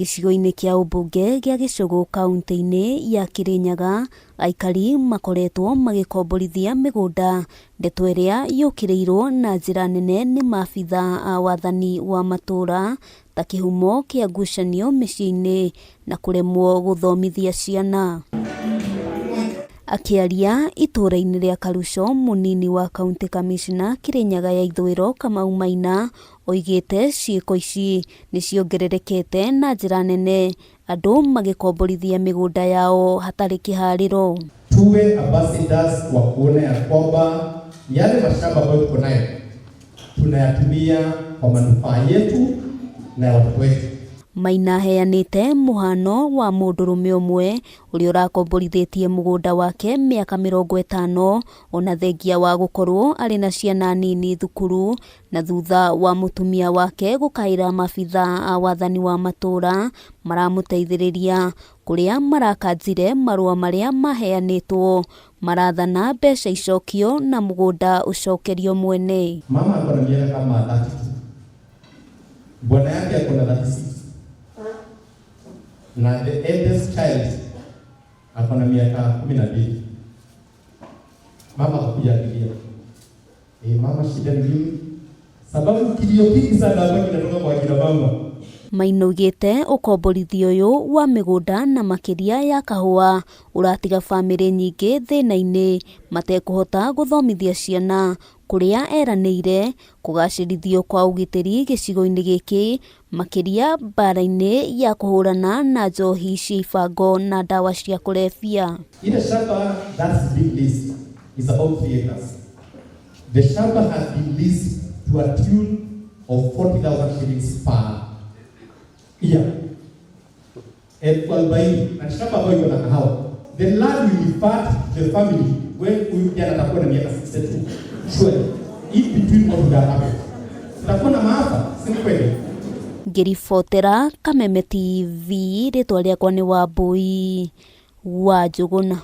Gĩcigo-inĩ kĩa ũmbunge gĩa Gĩcũgũ kauntĩ-inĩ ya Kĩrĩnyaga, aikari makoretwo magĩkomborithia mĩgũnda, ndeto ĩrĩa yũkĩrĩirwo na njĩra nene nĩ maabitha a wathani wa matũũra ta kĩhumo kĩa ngucanio mĩciĩ-inĩ na kũremwo gũthomithia ciana. Akĩaria itũũra-inĩ rĩa Karuco, mũnini wa County Commissioner Kĩrĩnyaga ya Ithũĩro Kamau Maina oigĩte ciĩko ici nĩ ciongererekete na njĩra nene andũ magĩkomborithia mĩgũnda yao hatarĩ kĩharĩro. Tuwe ambassadors wa kuona ya kwamba yale mashamba ambayo tuko nayo tunayatumia kwa manufaa yetu na ya watoto wetu. Maina aheanĩte mũhano wa mũndũrũme ũmwe ũrĩa ũrakomborithĩtie mũgũnda wake mĩaka 50 ona thengia wa gũkorwo arĩ na ciana nini thukuru na thutha wa mũtumia wake gũkaĩra maabitha a wathani wa matũũra maramũteithĩrĩria kũrĩa marakanjire marũa marĩa maheanĩtwo marathana mbeca icokio na mũgũnda ũcokerio mwene. Mama ako na miaka kama 32. Bwana yake ako na 36. Na the eldest child ako na miaka 12. Mama akakuja akilia. Eh, mama shida ni nini? Sababu kilio kingi sana hapa kinatoka kwa kina mama. Maina oigĩte ũkomborithia ũyũ wa mĩgũnda na makĩria ya kahũa ũratiga bamĩrĩ nyingĩ thĩna-inĩ matekũhota gũthomithia ciana kũrĩa eranĩire kũgacĩrithio kwa ũgitĩri gĩcigo-inĩ gĩkĩ makĩria mbara-inĩ ya kũhũrana na njohi cia ibango na ndawa cia kũrebia. Ile shamba that's being leased is about 3 acres. The shamba has been leased to a tune of 40,000 shillings per year. 40,000 na ni shamba ambayo iko na kahawa. The land will revert to the family when huyu kijana atakuwa na miaka 62. Surely, in between what would have happened? Tutakuwa na maafa, si ni kweli? Ngĩribotera Kameme TV, rĩtwa rĩakwa nĩ Wambui wa Njũgũna.